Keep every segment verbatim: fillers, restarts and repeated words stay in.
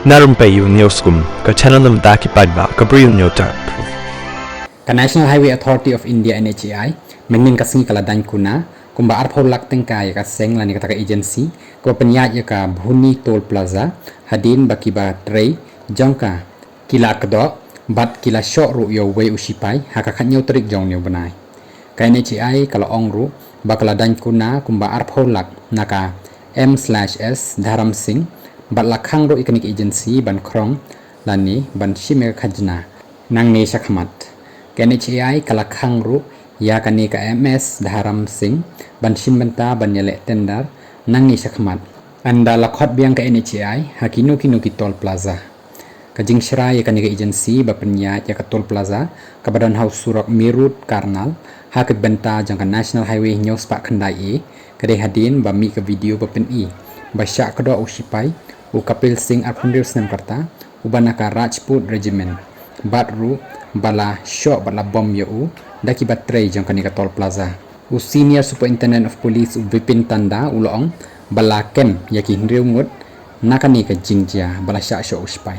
Na rympei ïa u News Kum, ka channel na bynta ki paidbah ka Bri u Hynñiewtrep. Ka National Highway Authority of India, N H A I, mynhynnin ka sngi ka la daiñ kuna kumba arphew lak tyngka ïa ka seng lane kata ka agency kaba pynïaid ïa ka Bhuni Toll Plaza, hadien ba kiba trei jong ka ki la kdoh bad ki la shoh ruh ïa uwei u shipai ha ka khathynñiew tarik jong une u bnai. Ka N H A I ka la ong ruh ba ka la daiñ kuna kumba arphew lak na ka M slash S Dharam Singh bad la khang ruh ïa kane ka agency ban khrong lane ban shim ïa ka khajna nangne shakhmat. Ka N H A I ka la khang ruh ïa kane ka M S Dharam Singh ban shim bynta ban ïaleh tender nangne shakhmat. Ynda la khot biang ka N H A I ha kino kino ki toll plaza. Ka jingshrai ïa kane ka agency ba pynïaid ïa ka toll plaza kaba don ha u surok Meerut Karnal ha ka bynta jong ka National Highway hynñiew spah khyndai A, ka dei hadien ba mih ka video ba pyni ba shah kdoh u shipai u Kapil Singh arphew hynriew snem ka rta uba na ka Rajput Regiment bad ruh ba la shoh bad la bom ïa u da kiba trei jong kane ka toll plaza. U Senior Superintendent of Police u Vipin Tanda u la ong ba la kem ïa ki hynriew ngut na kane ka jingjia ba la shah shoh u shipai.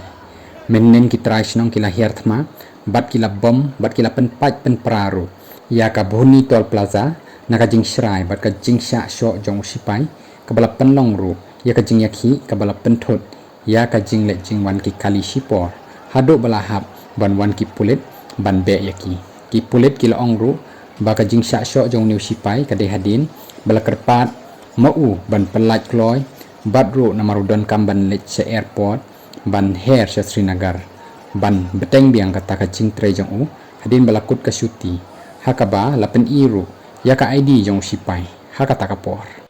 Mynhynnin ki trai shnong ki la hiar thma bad ki la bom bad ki la pynpait pynpra ruh ïa ka Bhuni Toll Plaza na ka jingshrai bad ka jingshah shoh jong u shipai, kaba la pynlong ruh ïa ka jingïakhih kaba la pynthut ïa ka jingleit jingwan ki kali shipor haduh ba la hap ban wan ki pulit ban beh ïa ki. Ki pulit ki la ong ruh ba ka jingshah shoh jong une u shipai ka dei hadien ba la kyrpad ma u ban pyllait kloi bad ruh namar u donkam ban leit sha airport ban her sha Srinagar ban bteng biang kata ka jingtrei jong u hadien ba la kut ka shuti, ha kaba la pyni ruh ïa ka I D jong u shipai ha kata ka por.